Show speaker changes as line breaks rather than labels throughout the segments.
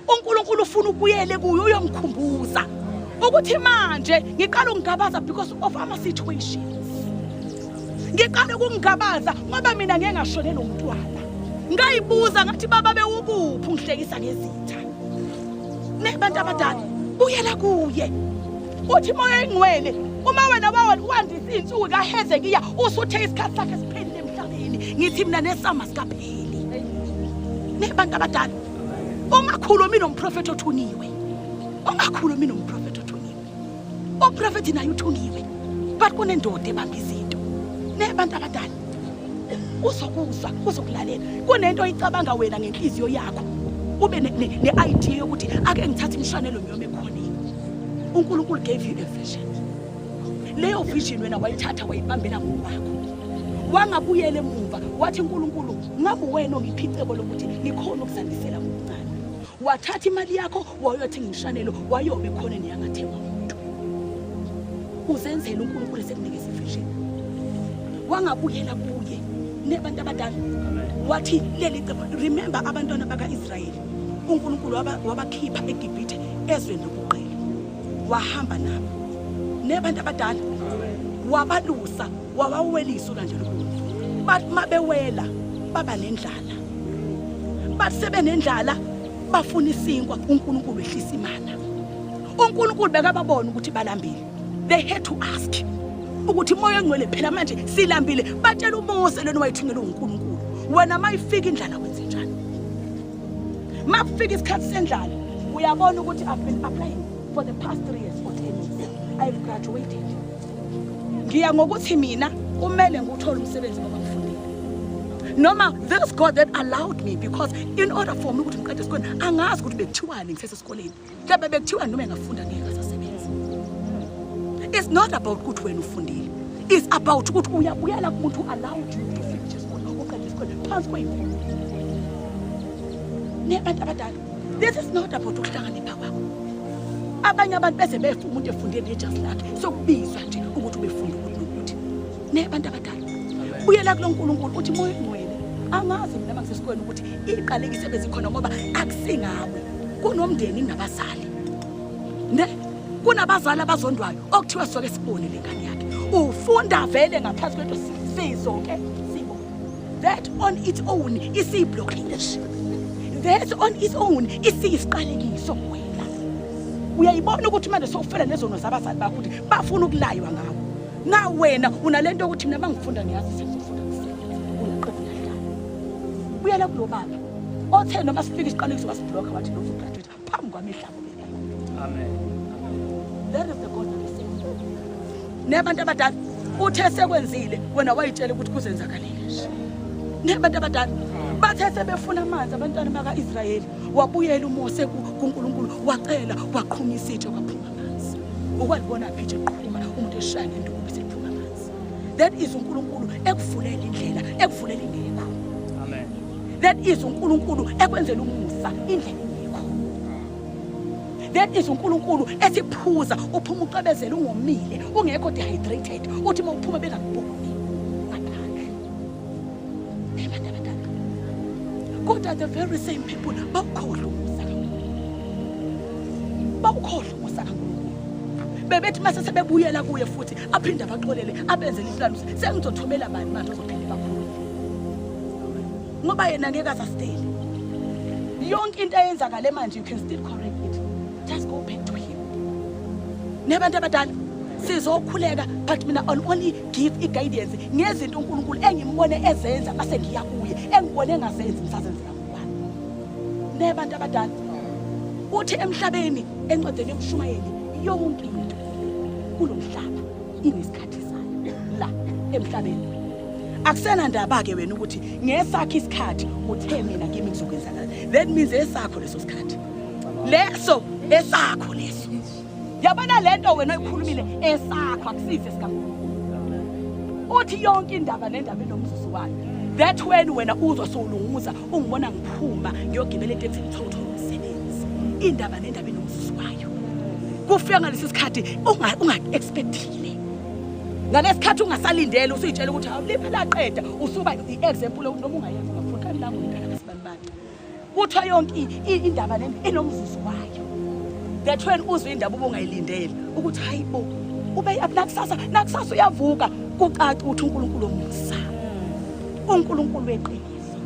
UNkulunkulu ufuna ubuyele kuye uyomkhumbuza ukuthi manje ngiqala ukungabaza because of ama situations. Ngiqala ukungabaza ngoba mina ngeke ngashonela umntwana. Ngayibuza ngathi baba bewukuphi ungihlekisa ngezitha. Nebantu abadala buyela kuye. Uthi moya engcwele uma wena wandisa izinsuku kaHezekiya usuthe isikhathi sakhe siphelile emhlabeni ngithi mina nesama sikapheli. Nebantu abadala ungakhulumi nomprofethi othunyiwe. Ungakhulumi nomprofethi othunyiwe. Umprofethi naye uthungiwe. But kunendoda ebamba izinto. Nebantu abadala uzokuzwa uzokulalela kunento oyicabanga wena ngenhliziyo yakho ube ne-idea yokuthi ake ngithathe imshanelo ngiyome ekhoneni uNkulunkulu gave you a vision leyo vision wena wayithatha wayibambela ngokwakho wangabuyela emuva wathi uNkulunkulu ngabe wena ongipha icebo lokuthi ngikhona ukuzandisela ngokuncane wathatha imali yakho wayothenga imshanelo wayobe ekhoneni yangathengwa muntu uzenzela uNkulunkulu esekunikeza ivision wangabuyela kuye nebantu abadala wathi leli cebo remember abantwana baka-Israyeli uNkulunkulu wabakhipha eGibhithe ezweni lobuqili wahamba nabo nebantu abadala wabalusa wawawelisa ulwandle lobomvu bathi mabewela baba nendlala bathi sebenendlala bafuna isinkwa uNkulunkulu ehlisa imana uNkulunkulu bekababona ukuthi balambile they had to ask ukuthi moya ongcwele phela manje silambile batshela uMose lona wayethunyelwe uNkulunkulu wena mayifika indlala wenze njani makufika isikhathi sendlala uyabona ukuthi I've been applying for the past 3 years or 10 years I've graduated ngiya ngokuthi mina kumele ngiwuthole umsebenzi ngoba ngifundile noma this God that allowed me because in order for me ukuthi ngiqede esikoleni angazi ukuthi bekuthiwani ngisesesikoleni mhlawumbe bekuthiwani noma engafunda ngeke asasebenzi it's not about ukuthi wena ufundile it's about ukuthi uyabuyela kumuntu who allowed you to finish isikole uqede isikole phansi kweyimfundo nebantu abadala this is not about ukuhlakanipha kwakho abanye abantu beze befa umuntu efunde nejazi lakhe sokubizwa nje ukuthi ubefunda ukuthi nokuthi nebantu abadala buyela kulo nkulunkulu uthi moya ongcwele angazi mina mangisesikoleni ukuthi iqalekise bezikhona ngoba akusingawe kunomndeni nabazali ne kunabazali abazondwayo okuthiwa soke sibone le ngane yakhe ufunda vele ngaphansi kwento sizoke sibone that on its own isiyiblockage that on its own isiyisiqalekiso kuwena uyayibona ukuthi manje sowufela nezono zabazali bakho ukuthi bafuna ukulaywa ngawo na wena unalento yokuthi mina bangifunda ngiyazi sengizofunda ngisebenza uyaqeda uyahlala buyela kulo baba othe noma sifike isiqalekiso wasibhlokha wathi lo uzograduate phambi kwamehlo abo
amen
that is the God that is nebantu abadala uthe sekwenzile wena wayitshela ukuthi kuzenzakalele nje nebantu abadala bathe sebefuna amanzi abantwana baka-Israyeli wabuyela uMose kuNkulunkulu wacela waqhumisa itshe kwaphuma amanzi ukwalibona phi itshe liqhuma umuntu eshaya ngenduku bese liphuma amanzi that is uNkulunkulu ekuvulela indlela ekuvulela ingekho
amen
that is uNkulunkulu ekwenzela umusa indlela ingekho that is uNkulunkulu esiphuza uphuma ucwebezela ungomile ungekho dehydrated uthi uma uphuma bengakuboni ngaphandle abantu abadala kodwa the very same people bawukhohlwa umusa kaNkulunkulu bawukhohlwa umusa kaNkulunkulu bebethi mase sebebuyela kuye futhi aphinde abaxolele abenzele iplani sengizothumela bani manje ozophinde bakhulume ngoba yena ngeke azasitele yonke into eyenzakale manje you can still correct it just go back to him nebantu abadala sizokhuleka but mina I'll only give i-guidance ngezinto uNkulunkulu engimbone ezenza base ngiya kuye engibone engazenzi ngisazenzela ngubani nebantu abadala uthi emhlabeni encwadini yomshumayeli yonke into kulomhlaba inesikhathi sayo la emhlabeni akusenandaba ke wena ukuthi ngesakho isikhathi uthe mina kimi kuzokwenzakala that means esakho leso sikhathi leso esakho leso yabona lento wena oyikhulumile esakho akusize sikaNkulunkulu uthi yonke indaba nendaba enomzuzu wayo that when wena uzwa sowulunguza ungibona ngiphuma ngiyogibela etekisini ngithole umsebenzi indaba nendaba enomzuzu wayo kufika ngalesi sikhathi unga-expectile ngalesikhathi ungasalindele usuyitshela ukuthi hawu liphe laqeda usuba i-example yokuthi noma ungayenza ungafuni kanti la ngumntana kasibanibani Kuthiwa yonke indaba lena inomzuzu wayo. That when uzwe indaba ubungayilindele ukuthi hayibo ube nakusasa nakusasa uyavuka kucaca ukuthi uNkulunkulu omusa. uNkulunkulu weqiniso.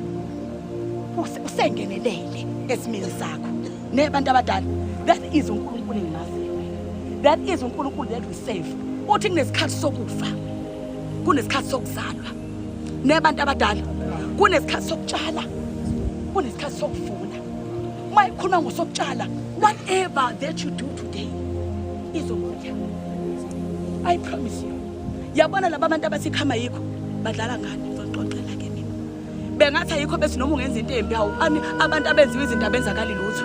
Usengenelele esimeni sakho. Nebantu abadala that is uNkulunkulu engimaziyo. That is uNkulunkulu that we save. Uthi kunesikhathi sokufa. Kunesikhathi sokuzalwa. Nebantu abadala kunesikhathi sokutshala. Kunesikhathi sokuvuna. Uma ikhuluma ngosokutshala whatever that you do today izobuya. I promise you. Yabona laba bantu abathi khama yikho badlala ngani ngizoxoxela ke mina. Bengathi ayikho bethi noma ungenza into embi hawu ani abantu abenziwa izinto abenzakali lutho.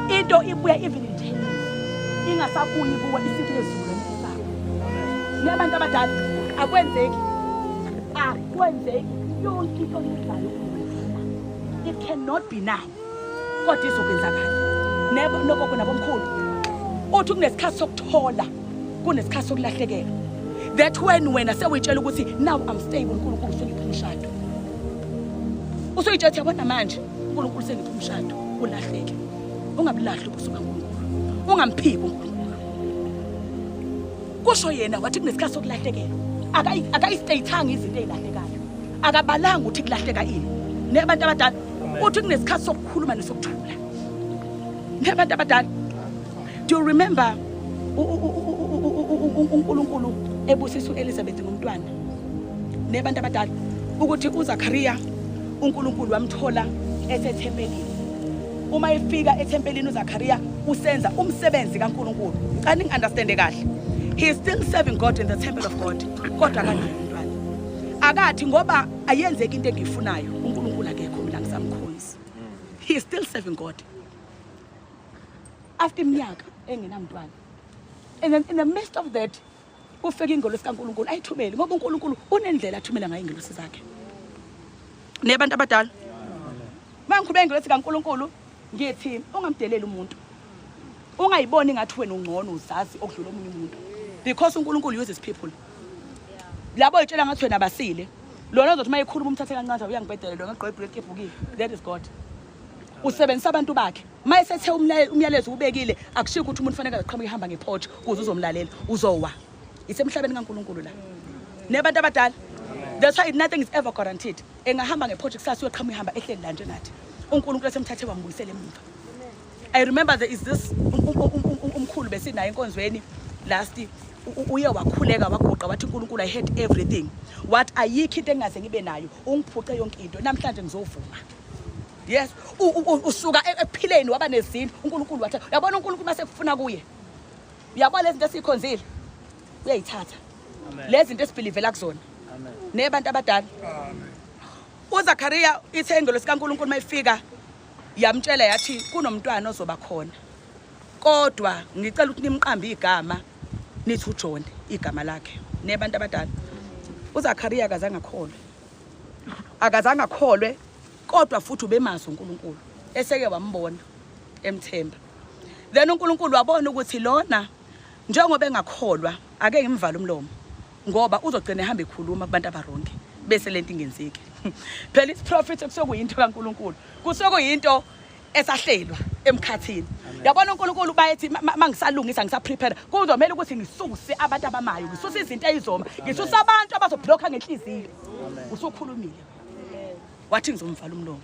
Into ibuya even in 10 years. Ingasabuyi kuwe isibuye ezulwini sakho. Nabantu abadala akwenzeki. Akwenzeki yonke into oyenzayo. It cannot be now. Kodwa izokwenzakala. Nebo nogogo nabomkhulu. Uthi kunesikhathi sokuthola, kunesikhathi sokulahlekelwa. That when wena sewuyitshela ukuthi now I'm stable uNkulunkulu usengipha umshado. Usuyitshela ukuthi yabona manje uNkulunkulu sengipha umshado, ulahleke. Ungabulahli ubuso kaNkulunkulu. Ungamphiki uNkulunkulu. Kusho yena wathi kunesikhathi sokulahlekelwa. Akayi-state-anga izinto ey'lahlekayo. Akabalanga ukuthi kulahleka ini. Nebantu abadala uthi kunesikhathi sokukhuluma nesokuthula. Nebantu abadala. Do you remember uNkulunkulu ebusisa uElizabeth ngomntwana? Nebantu abadala ukuthi uZakaria uNkulunkulu wamthola esethempelini. Uma efika ethempelini uZakaria usenza umsebenzi kaNkulunkulu. Ngicela ningi-understande kahle. He is still serving God in the temple of God. Kodwa akanaye umntwana. Akathi ngoba ayenzeki into engiyifunayo uNkulunkulu akekho mina ngisamkhonzi. He is still serving God. After iminyaka engenamntwana. And then in the midst of that kufika ingelosi kaNkulunkulu ayithumele ngoba uNkulunkulu unendlela athumela ngayo ingelosi zakhe. Nebantu abadala. Mangikhuluma ingelosi kaNkulunkulu ngithi ungamdeleli umuntu. Ungayiboni ngathi wena ungcono uzazi okudlula omunye umuntu. Because uNkulunkulu uses people. Labo oyitshela ngathi wena basile. Lona ozothi uma ekhuluma umthathe kancane uyangibhedela lo ngegqoke ibreak ebhukile. That is God. Usebenzisa abantu bakhe. Uma esethe umyalezo ubekile akushiwo ukuthi umuntu fanele aqhamuke ehamba ngephotho ukuze uzomlalela uzowa. Isemhlabeni kaNkulunkulu la. Nebantu abadala. That's why nothing is ever guaranteed. Engahamba ngephotho kusasa uyoqhamuka ehamba ehleli la nje nathi. uNkulunkulu esemthathe wambuyisela emuva. I remember there is this umkhulu besinaye enkonzweni last uye wakhuleka waguqa wathi uNkulunkulu I had everything. What ayikho into engingaze ngibe nayo ungiphuce yonke into namhlanje ngizovuma. Yes, usuka ekuphileni waba nezindlu uNkulunkulu wathi uyabona uNkulunkulu mase kufuna kuye. Uyabona lezi zinto esikhonzile uyayithatha. Lezi zinto esibhilivela kuzona. Amen. Nebantu abadala. Amen. UZakaria ithe ingelosi kaNkulunkulu mayifika yamtshela yathi kunomntwana ozoba khona. Kodwa ngicela ukuthi nimqambe igama nithi uJohn igama lakhe. Nebantu abadala. UZakaria akazange akholwe. Akazange akholwe kodwa futhi ubemazi uNkulunkulu eseke wambona emthemba. Then uNkulunkulu wabona ukuthi lona njengoba engakholwa ake ngimvale umlomo ngoba uzogcina ehamba ekhuluma kubantu abaronke bese lento ingenzeki. Phela isiprofetho kusuke kuyinto kaNkulunkulu. Kusuke kuyinto esahlelwa emkhathini. Yabona uNkulunkulu bayethi mangisalungisa ngisaprepare kuzomela ukuthi ngisuse abantu abamayo, ngisuse izinto ezizoma, ngisuse abantu abazoblocka ngenhliziyo. Usukhulumile. Wathi ngizomvala umlomo.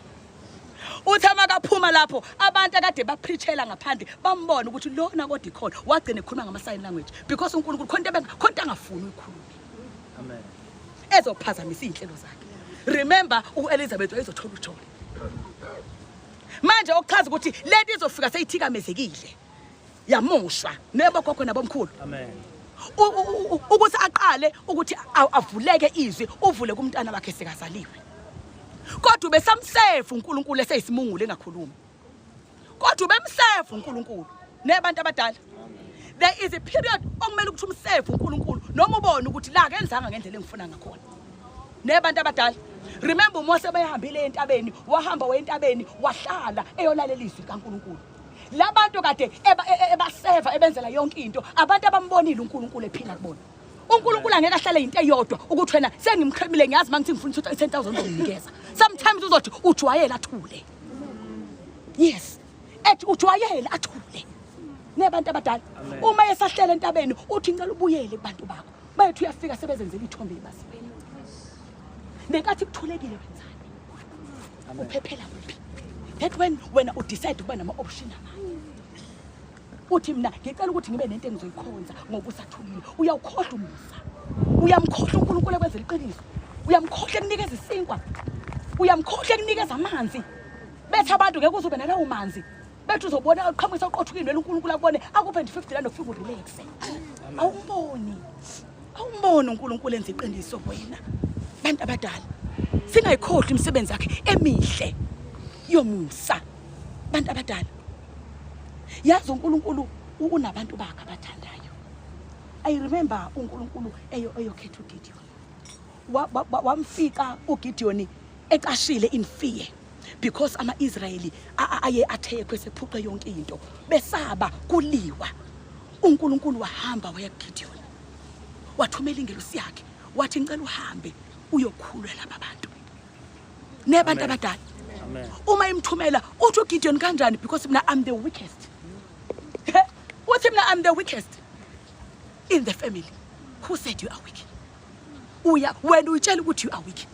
Uthi makaphuma lapho abantu akade bapreachela ngaphandle bambona ukuthi lona kodwa ikhona wagcina ekhuluma ngama sign language because uNkulunkulu khona into khona angafuni uyikhulume. Amen. Ezophazamisa izinhlelo zakhe. Remember uElizabeth wayezothola uJohn. Manje okuchaza ukuthi lento izofika seyithikamezekile. Yamoshwa nebo gogo nabomkhulu. Amen. Ukuthi aqale ukuthi avuleke izwi uvule kumntana wakhe sekazaliwe. Kodwa ubesamsefu uNkulunkulu eseyisimungulu engakhulumi. Kodwa ubemsefu uNkulunkulu nebantu abadala. There is a period okumele ukuthi umsefu uNkulunkulu noma ubone ukuthi la kenzanga ngendlela engifuna ngakhona. Nebantu abadala. Remember uMose bayehambile entabeni, wahamba wayentabeni, wahlala eyolalela izwi kaNkulunkulu. Labantu kade ebaseva ebenzela yonke into, abantu abambonile uNkulunkulu ephila kubona. uNkulunkulu angeke ahlale into eyodwa ukuthi wena sengimqhemile ngiyazi mangithi ngifuna 10000 uzonginikeza. Sometimes uzothi ujwayele athule. Yes, ethi ujwayele athule nebantu abadala. Uma esahlela entabeni uthi ngicela ubuyele kubantu bakho, bayethu uyafika sebezenzela ithombe ibasiwena. Nenkathi kuthulekile wenzani? Uphephela kuphi? That when wena udecide ukuba nama-option amanye, uthi mina ngicela ukuthi ngibe nento engizoyikhonza ngoba usathulile. Uyawukhohlwa umusa, uyamkhohlwa uNkulunkulu ekwenzela iqiniso, uyamkhohlwa ekunikeza isinkwa, uyamkhohlwa ekunikeza amanzi. Bethi abantu ngeke uzobe nalawo manzi, bethi uzobona uqhamukisa uqothuka inwele, uNkulunkulu akubone akuphe nje 50 rand ufike urelaxe. Awumboni, awumboni uNkulunkulu enza iqiniso kuwena. Bantu abadala, singayikhohlwa imisebenzi yakhe emihle yomusa. Bantu abadala, yazi uNkulunkulu unabantu bakhe abathandayo. I remember uNkulunkulu eyokhetha uGideon, wamfika uGideon ecashile in fear because ama-Israyeli aye athekwe sephuce yonke into, besaba kuliwa. UNkulunkulu wahamba waya kuGideon, wathumela ingelosi yakhe, wathi ngicela uhambe uyokhulula laba bantu. Nebantu abadala, uma imthumela uthi uGideon kanjani? Because mina I'm the weakest. Uthi mina I'm the weakest in the family. Who said you are weak? Uya wena uyitshela ukuthi you are weak.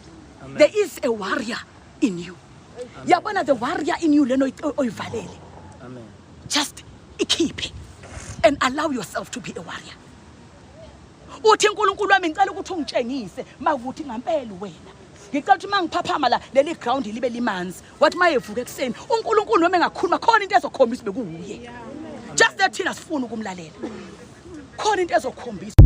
There is a warrior in you. Yabona the warrior in you leno oyivalele, just ikhiphe and allow yourself to be a warrior. Uthi uNkulunkulu wami, ngicela ukuthi ungitshengise makuthi ngampela wena, ngicela ukuthi mangiphaphama la leli ground libe limanzi. Wathi mayevuka ekuseni uNkulunkulu noma engakhuluma khona into ezokhombisa bekuwuye. Just that thina sifuna ukumlalela, khona into ezokhombisa.